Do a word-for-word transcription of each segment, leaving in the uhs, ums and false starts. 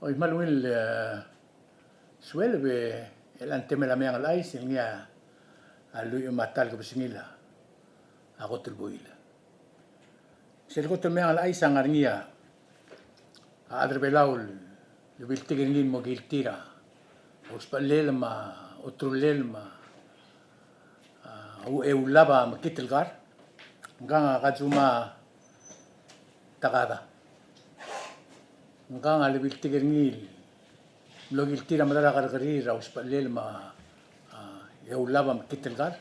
Oi, me a ungil, e, sueleb e, el a temel a Meang el Chais, el ngii a lluich me a ta el kebesengil a kot el buil. Sel kot el Meang el Chais a ngar er ngii a chad er a Belau el lebiltik er ngii el mo guilty er a usbechellel me a oterulel me a, a, eullab a mekngit el kar. Ngkang a Kazuma Takada. Ngkang a lebiltik er ngii el mlo guilty er a medal a kerrekeriil er a usbechellel me a, a, eullab a mekngit el kar.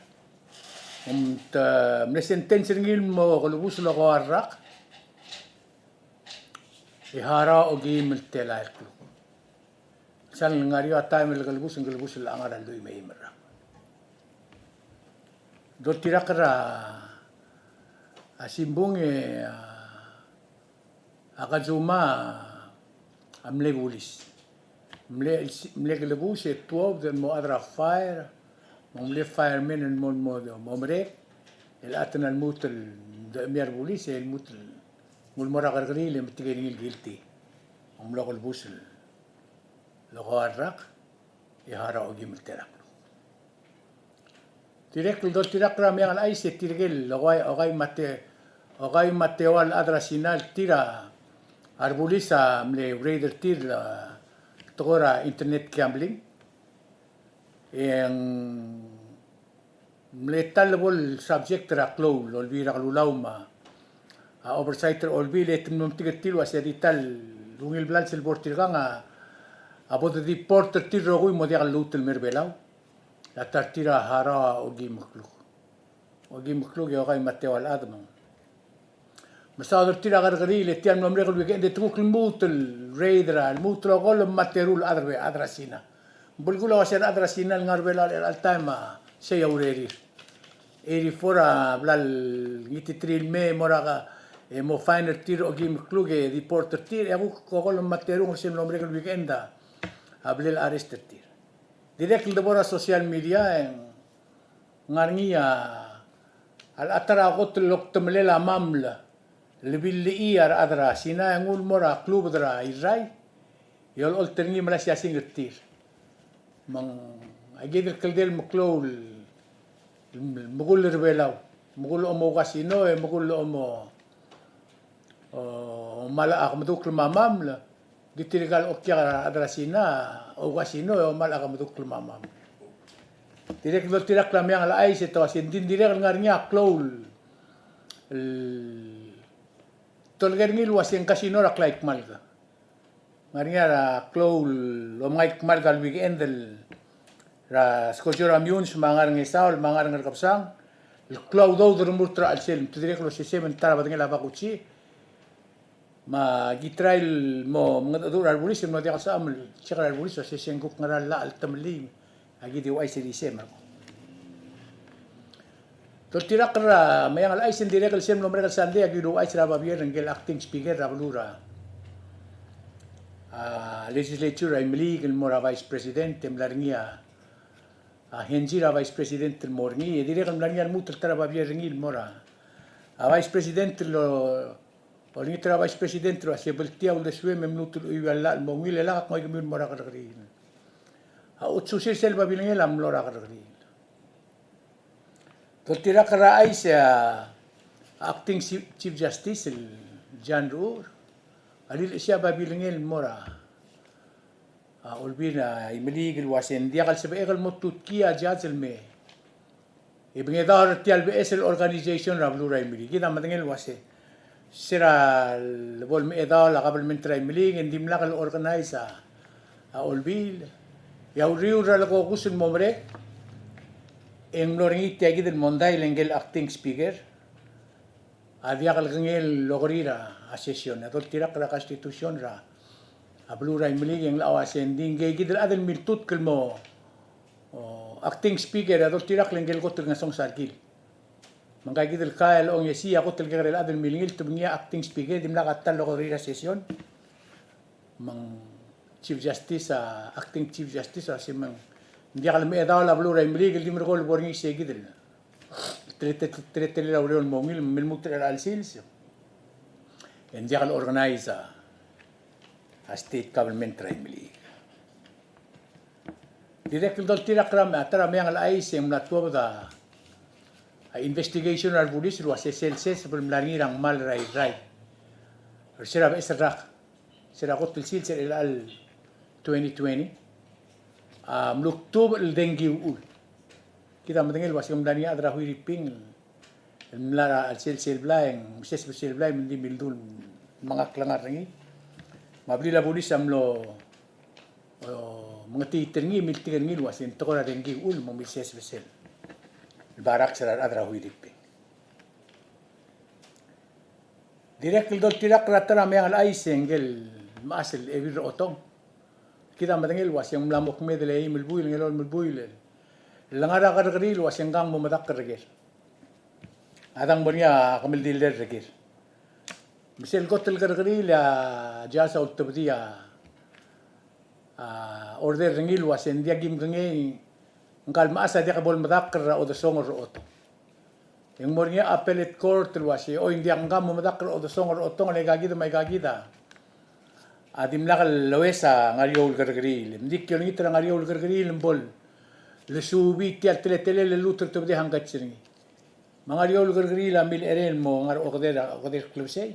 Me te, mle sentence er ngii el mo kelebus el okeua el rak e harau a okeim el telael el kluk. Sel ngar er eou a taem el kelebus, ng kelebus el ngar er a lluich me a eim el rak. Doltirakl er a simbung e, a, a Kazuma a mle bulis. Mle, mle kelebus e tuobed el mo chad er a fire, me ng mle fireman el mo, mo, mo merek, el a te lmuut el dechemii a rebulis, e lmuut el, ng ulemolem er a kerrekeriil e metik er ngii el guilty. Me ng mlo kelebus el okeua el rak, e harau a okeim el telael el kluk. Dirrek el doltirakl er a Meang el Chais e tirke el okai, okai me a te, okai me a teua el chad er a Sina el tir a rebulis a mle raid er tir el tekoi er a internet gambling. E ng mle ta el bo el subject er a klou el Olbiil er a Kelulau me a, a, oversight er a Olbiil e te mlo metik er tir el uase di ta el ungil blals el bo er tirkang a, a bo de deport er tir el rokui el mo diak lluut el mei er a Belau. A ta er tir a harau a okeim el kluk. Okeim el kluk e okai me a teua el chad me ng mesaod er tir a kerrekeriil e tia el mlo merek el weekend e te kuk lmuut el raid er a, lmuut el okolem me a teru el chad er a, chad er a Sina. Ng belkul a uase a rechad er a Sina el ngar er a Belau er chelecha el taem a sei a urerir. Eighty-four a bla lengititerir el mei e mo er a ka, e mo fine er tir a okeim el kluk e deport er tir, e a kuk okolem me a teru ng sel mlo merek el weekend a, a bla larrest er tir. Dirrek el debo er a social media e ng ngar er ngii a, a locha ta er a kot el okdemelel a maml el billechii a rechad er a Sina e ng ulemolem er a klubed er a Irrai, e olecholt er ngii me a siasing er tir. Me ng, aike el kldei el meklou el, el mekull er a Belau, mekull el omo casino, e mekull el omo, o, omalech a kemedukl me a maml, di tirka el okiak er a rechad er a Sina, o casino, e omalech a kemedukl me a maml. Dirrek el doltirakl er a Meang el Chais e te uase ng di dirrek el ngar er ngii a klou el, el, tolekoi er ngii el uase ng casino er a klaikmalk. Ngar er ngii a klou el omngaikmalk el weekend el er a skojo er a Meyuns me a ngar er a Ngesaol me a ngar er a Ngerkebesang, el klou a udoud el remurt er a chelsel, me te dirrek el osesem e ng ta er a bedengel a bakuchi, me aki try el mo mengedecheduch er a rebulis, e mlo diak el sebecham el check er a rebulis, osesem e ng kuk ngera el llach el temellii, aki di ouchais er isei me a rokui. Doltirakl er a Meang el Chais e ng dirrek el sel mlo merek el Sunday, aki uluuchais er a babier er ngike el acting speaker er a beluu er a, a, legislature er a Imeliik el mo er a vice president, e mla er ngii a, a, henzi er a vice president el mo er ngii, e dirrek el mla er ngii a lmuut el ta er a babier er ngii el mo er a, a, vice president el lo, olengit er a vice president el uase bltiaa a uldesuem e mluut el chuiuii a llach el mo ungil e lak ak ngoi kemiu el mo er a kerrekeriil. A otsusir sel babilngel a mlo er a kerrekeriil. Doltirakl er a chais e a acting Chief, Chief Justice el John Rechucher a lilechesii a babilngel el mo er a, a, Olbiil er a Imeliik el uase ng diak el sebechek el mo tutkii a judge el mei e bengedaol er tia el beches el organization er a beluu er a Imeliik. Kid a medengei el uase se er a lebo lemechedaol a government er a Imeliik e ng dimlak el organize a, a Olbiil. E a uriul er a lekokus el mo merek e ng mlo er ngii tia kid el mondai el ngike el acting speaker a diak el kengei el okerir a session. A doltirakl er a constitution er a, a beluu er a Imeliik e ng locha uase ng di ngike kid el chad el miltutk el mo, o, acting speaker a doltirakl e ngike el kot el ngesonges a rekil. Me ngka kid el kael ongesii a kot el kekerei el chad el milngit el tebengii a acting speaker, dimlak a ta el okerir a session. Me ng Chief Justice, a, acting Chief Justice a uase me ng diak lemechedaol a beluu er a Imeliik el di merekong el bo er ngii sei kid el teletelel a ureor el mo ungil me lmuut er chelecha el sils e ng diak el organize a, a state government er a Imeliik. Dirrek el doltirakl er a, ta er a meang el chais e ng mla tuobed a, a investigation er a rebulis el uase sel seseb el mla er ngii er a ngmal er a Irrai er se er a beches el rak, se er a kot el sils er chelecha el twenty twenty, a mlukdubech el dengki uchul. Kid a medengei el uase ng mla er ngii a chad er a Huiriping el mla er a chelsel sel blai, e ng meseseb er sel blai me ng di mildu el menga klengar er ngii. Me a blil a bulis a mlo, o, mengetiit er ngii, miltik er ngii el uase ng tekoi er a dengki uchul me ng milseseb er sel barracks er a rechad er a Huiriping. Dirrek el doltirakl er a ta er a meang el chais e ngike el mechas el Ebil er a Otong. Kid a medengei el uase ng mla mo kmeed el eim el buil, ngelolem el buil el ngar er a kerrekeriil el uase ng kang mo medakl er ker. A dang mo er ngii a kemeldiil er ker. Me sel kot el kerrekeriil e a judge a ultebedii a, a order er ngii el uase ng diak kim kengei, ngka el mechas a diak bo lemedakl er a odesongel er a Otong. E ng mo er ngii a appellate court el uase, oi, ng diak, ngka mo medakl er a odesongel er a Otong, le aika kid me aika kid a dimlak el loes a ngar er eou el kerrekeriil. Ng di ki olengit er a ngar er eou el kerrekeriil me bo lesuubii tia el teletelel el lluut er a tebedii a hanketsu er ngii. Me a ngar er eou el kerrekeriil a milecherei el mo ngar er a okedei, okedei el klebesei.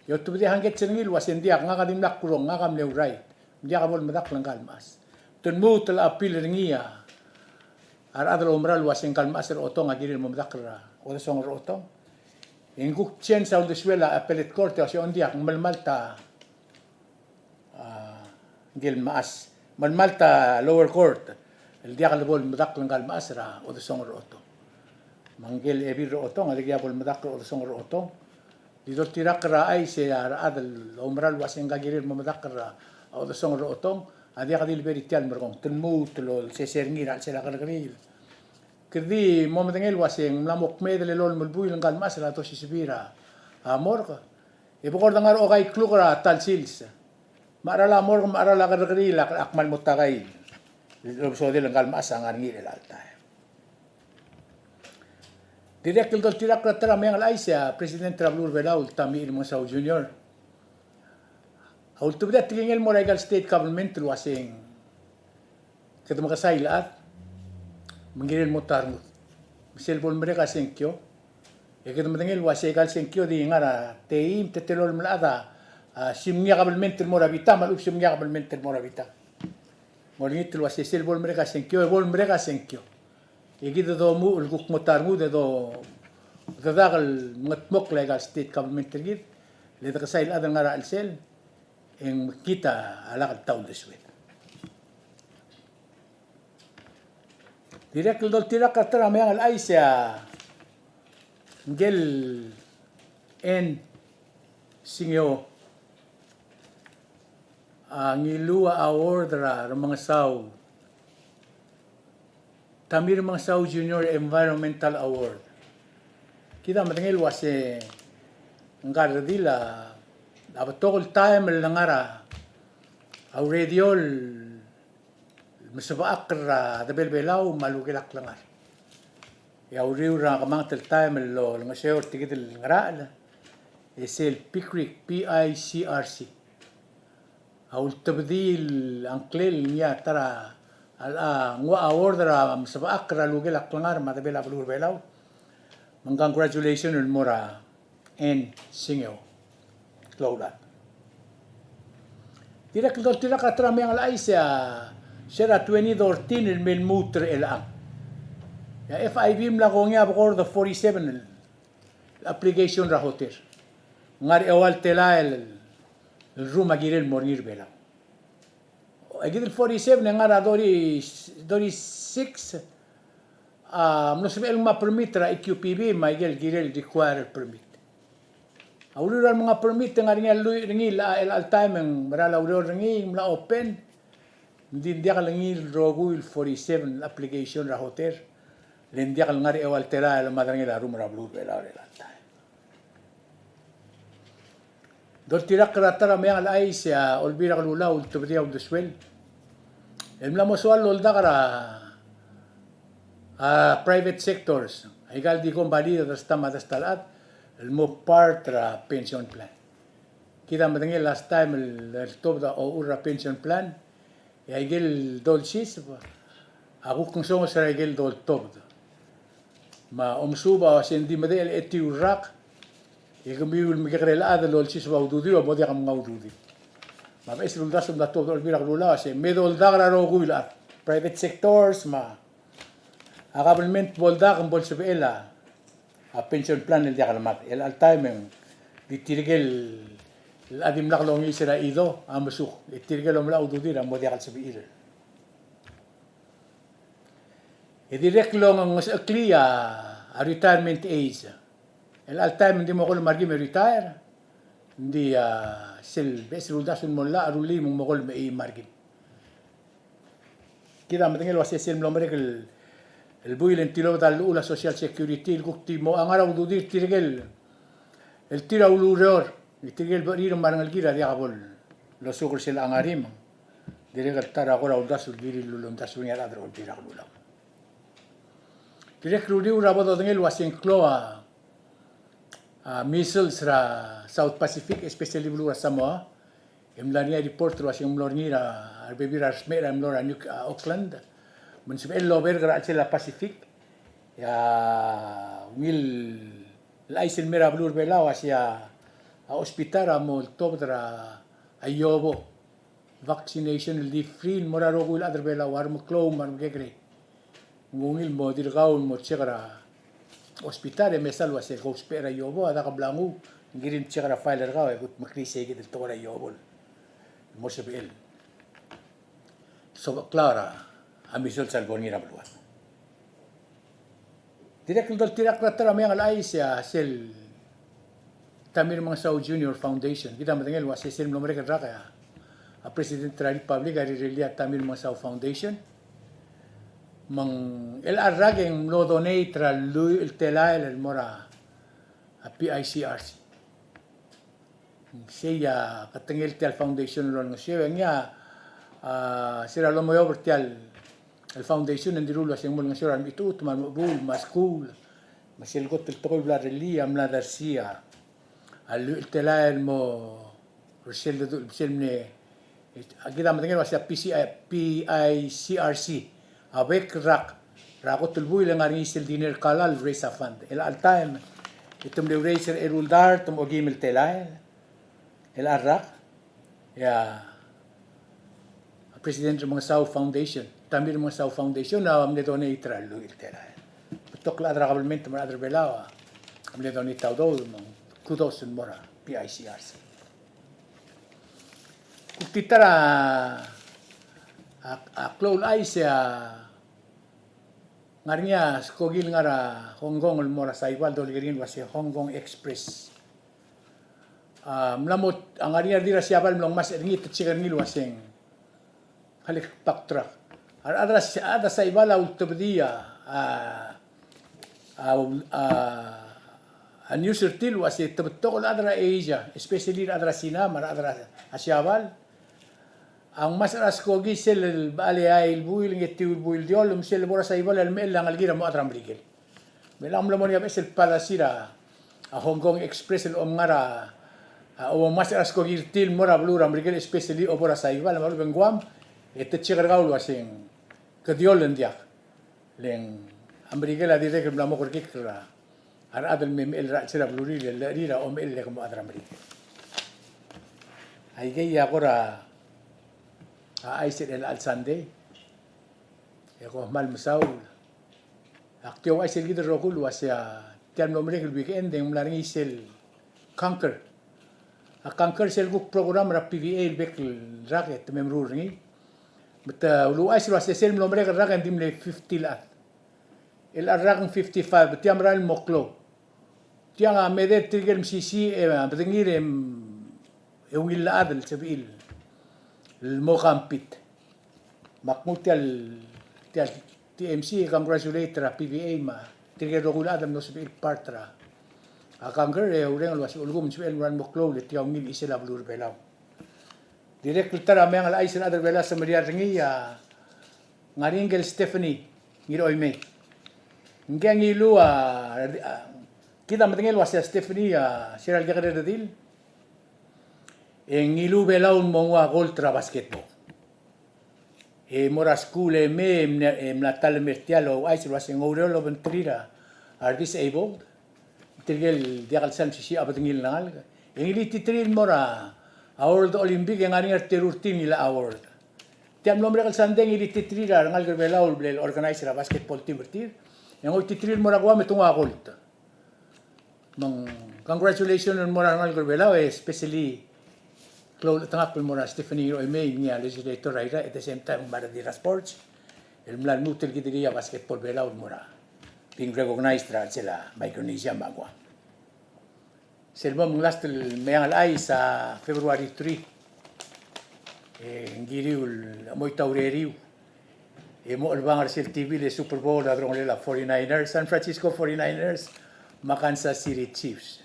E a tebedii a hanketsu er ngii el uase ng diak, ngak a dimlak kurong, ngak a mle right. Ng diak bo lemedakl ngka el mechas. Te lmuut el appeal er ngii a rechad el oumera el uase ngka el mechas er a Otong a kirel mo medakl er a odesongel er a Otong. E ng kuk change a uldesuel a appellate court e uase ng diak, ng melemalt a, a, ngike el mechas, melemalt a lower court el diak lebo lemedakl ngka el mechas er a odesongel er a Otong. Me ngike el Ebil er a Otong a diak bo lemedakl er a odesongel er a Otong. Di doltirakl er a chais e a rechad el oumera el uase ngka a kirel mo medakl er a odesongel er a Otong a diak di lebo er tia el merekong. Te lmuut el olsesei er ngii er a chelsel a kerrekeriil. Kede di mo medengei el uase ng mla mo kmeed el elolem el buil ngka el mechas el a dosisebii er a morgue. E bekord ngar er a okai el kluk er a ta el sils. Me a cheral a morgue me a cheral a kerrekeriil a kmal mo takai el obesodel ngka el mechas a ngar er ngii er chelecha el taem. Dirrek el doltirakl er a ta er a meang el chais e a President er a beluu er a Belau el Tommy Remengesau Junior a ultebedii a tekingel el mo er aika el state government el uaseng kede mekesai el chad me ng kirel mo ta rengud. Me sel bo lemerek a sengkio e kede medengei el uase aika el sengkio a di ngar er a teim, te telolem el chad a, a simngii a kabelment el mo er a bita, me a lechub simngii a kabelment el mo er a bita. Ng olengit el uase sel bo lemerek a sengkio, e bo lemerek a sengkio. E kid a domuchel el kuk mo ta rengud e do, dedak el mengetmokl aika el state government er kid, le dekesai el chad el ngar er a chelsel, e ng mekngit a lak el ta uldesued. Dirrek el doltirakl er a ta er a meang el chais e a ngike el N. Singeo a ngiluu a award er a Remengesau, Tommy Remengesau Junior Environmental Award. Kid a medengei el uase ngka el redil a betok el taem el ngar er a radio el mesebechakl er a Debel Belau me a lukel a klengar. E a uriul er a kemanget el taem el olengeseu er tia kid el ngerachel e sel PICRC, P I C R C a ultebedii a ngklel el ngii a ta er a, a, a nguu a award er a mesebechakl er a lukel a klengar me a Debel a beluu er a Belau. Me ng congratulation el mo er a N. Singeo. Klou el chad. Dirrek el doltirakl er a ta er a meang el chais e a, se er a twenty thirteen el mei el lmuut er chelechang, e a FIB a mla kongei a bekord forty-seven el application er a hotel. Ngar er a eua el telael el, el room a kirel mo er ngii er a Belau. E kid el forty-seven e ngar er a thirty, thirty-six a mlo sebechel el ngmai a permit er a EQPB me aike el kirel require el permit. A uriul er a remenga permit e ng ngar er ngii a lluich er ngii el, el, el taem e ng mera el oureor er ngii, ng mla open. Ng di ng diak el ngii el rokui el forty-seven el application er a hotel, le ng diak el ngar er a eua el telael el medengelii a room er a beluu er a Belau er chelecha el taem. Doltirakl er a ta er a meang el chais e a Olbiil er a Kelulau a ultebedii a uldesuel el mla mo soal el oldak er a, a private sectors, aika el di kombalii a dersta me a dersta el chad el mo part er a pension plan. Kid a medengei el last time el, el tobed a ochur er a pension plan, e a ikel dolsiseb a kuk ngesonges er a ikel doltobed. Me a omesuub a uase ng di medechel a etiu el rak, e kemiu el mekekerei el chad el olsiseb a ududiu a mo diak mngai a ududiu. Me a beches el uldasu el mla tuobed er a Olbiil er a Kelulau a se me doldak er a rokui el chad, private sectors me a government, bo ldak me bo lsebechel a pension plan el diak lemad. El chelecha el taem e ng di tirke el chad a dimlak longiis er a chido a mesuk, e tirke el omelai a ududir a mo diak el sebechir. E dirrek el ongesecheklii a retirement age. El chelecha el taem e ng di mo kol me a rekim e retire, ng di, a, sel beches el uldasu el mo llach a rullii me ng mo kol me a chei me a rekim. Kid a medengei el uase sel mlo merek el, el buil e ng tilobed a llechul a Social Security el kuk di mo ngar er a ududir tirke el, el tir a ulureor, e tirke el bechir me a rengelekir a diak bo losuk er sel ngar er ngii. Dirrek el ta er a kora uldasu el kirir el uldasu er ngii a rechad er a Olbiil er a Kelulau. Dirrek el uriul er a bo dodengei el uase ng klou a, a, measles er a South Pacific, especially beluu er a Samoa. E mla er ngii a report el uase ng mlo er ngii er a, a rebebil er a resmecher a mlo er a New, a, Auckland. Me ng sebechel el oberk er a chelsel a Pacific. E a ungil el chais el mei er a beluu er a Belau a se a, a hospital a mo oltobed er a iobo. Vaccination el di free el mo er a rokui el chad er a Belau, a remeklou me a remekekerei. Ng ungil el mo dirkau el mo check er a hospital e mesa el uase ke ousbech er a iobo, a dak a bla nguu, ng kirir el check er a file er kau e kutmeklii sei kid el tekoi er a iobo el mo sebechel sobecheklau er a measles a lebo er ngii er a beluad. Dirrek el doltirakl er a ta er a meang el chais a sel Tommy Remengesau Junior Foundation. Kid a medengei el uase sel mlo merek el rak a, a President er a Republic a rirellii a Tommy Remengesau Foundation. Me ng chelecha el rak e ng mlo donate er a lluich el telael el mo er a, a P I C R C. Sei a ketengel tia el foundation el olengeseu, e ngii a, a, se er a lomeob er tia el foundation e ng dilu el uase ng mo olengeseu er a remechitechut me a remechebuul me a skuul. Me sel kot el tekoi el bla lerellii a mla dersii a lluich el telael el mo er sel dedu-, sel mle Kid a medengei el uase a P C I, P I C R C a bek el rak er a kot el buil e ng ngar er ngii sel diner el kallal el raise a fund. Chelecha el taem e te mle raise er a eru el dart me a okeim el telael. Chelecha el rak e a President Remengesau Foundation, Tommy Remengesau Foundation a mle donate er a lluich el telael. Betok el chad er a government me a rechad er a Belau a mle donate a udoud me ng kudos el mo er a P I C R C. Kuk di ta er a, a, a klou el chais e a ngar er ngii a skoki el ngar er a Hong Kong el mo er a Saipan el dolekoi er ngii el uase Hong Kong Express. A mla mo, a ngar er ngii a redil er a Siabal el mlo ngmasech er ngii, te check er ngii el uase ng Halik Backtrack. A rechad er a, a rechad er a Saipan a ultebedii a, a, a, a news er tir el uase te betok el chad er a Asia, especially rechad er a Sina me a rechad er a Siabal a ngmasech er a skoki sel bechal eai el buil, ngetiu el buil, diol, me sel bo er a Saipan el mechell a ngelekir a mo chad er a Merikel. Me ng mla mo er ngii a beches el policy er a Hong Kong Express el omngar a, a, obo ngmasech er a skoki er tir el mo er a beluu er a Merikel, especially obo er a Saipan me a lechub e ng Guam, e te check er kau el uase ng kediol e ng diak. Le ng a Merikel a dirrek el mla mo kerekikl er a rechad el me mechell er a chelsel a belurir el llecherir a omechell e ke mo chad er a Merikel. Aikei a kora, a, chais er chelecha el Sunday. E kom kmal mesaul. Ak di ouchais er kid el rokui el uase a tia el mlo merek el weekend e ng mla er ngii sel Conquer. A Conquer sel kuk program er a P V A el bek el rak e te me meruul er ngii. Me te uluuchais el uase sel mlo merek el rak e ng di mle fifty el chad. Chelecha el rak ng fifty-five, me tia merael el mo klou. Tiang a meder tirke el mesisiich e a bedengir e ungil el chad el sebechir el mo compete. Me ak nguu tia el, tia el T M C e congratulate er a P V A me tirke el rokui el chad el mlo sebechir el part er a Conquer e oureng el uase ulekum ng sebechel el mo klou le tia ungil chisel a beluu er a Belau. Dirrek el ta er a meang el chais er a rechad er a Belau a semeriar er ngii a ngar er ngii ngike el Stephanie Ngiroimei. Ngike a ngiluu a, a, kid a medengei el uase a Stephanie a, se er a le kekerei el redil E ngiluu Belau el mo nguu a gold er a basketball. E mo er a skuul e mei, e mla, e mla ta el mei er tia el ouchais el uase ng oureor el obengterir a re disabled. Tirke el diak el sal mesisiich a bedengir el ngalek. E ngilititerir el mo er a World Olympic e ng ngar er ngii a reteru er tir el ngilai a award. Tia el mlo merek el sandei e ngilititerir a rengalek er Belau el bla le organize er a basketball team er tir. E ngoititerir el mo er a Guam e te nguu a gold. Me ng congratulations el mo er a rengalek er Belau, e especially klou el chetengakl el mo er a Stephanie Ngiruchoimei, ngii a legislator er a Irrai, at the same time me a redil er a sports, el mla lmuut el kid er ngii a basketball Belau el mo er a being recognized er a chelsel a Micronesia me a Guam. Sel bo mong last el Meang el Chais a February three. E ng kiriu el chemoit a ureriu e mo chelebangel er sel T V el Super Bowl a delongelel a forty-niners, San Francisco forty-niners me a Kansas City Chiefs.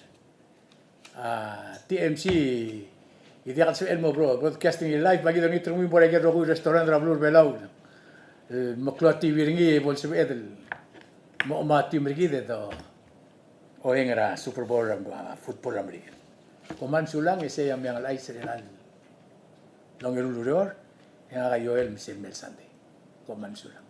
A T M C e diak el sebechel el mo bro-, broadcasting er ngii el live, me a kid a olengit er ngii me bo er a ikel rokui el restaurant er a beluu er a Belau el meklou a T V er ngii e bo lsebeched el mo omes a team er kid e do oeng er a Super Bowl er a, a, football er a Merikel. Kom kmal mesulang, e sei a Meang el Chais er chelechang el ongeru el ureor, e ngak a Joel me sel mei el sandei. Kom kmal mesulang.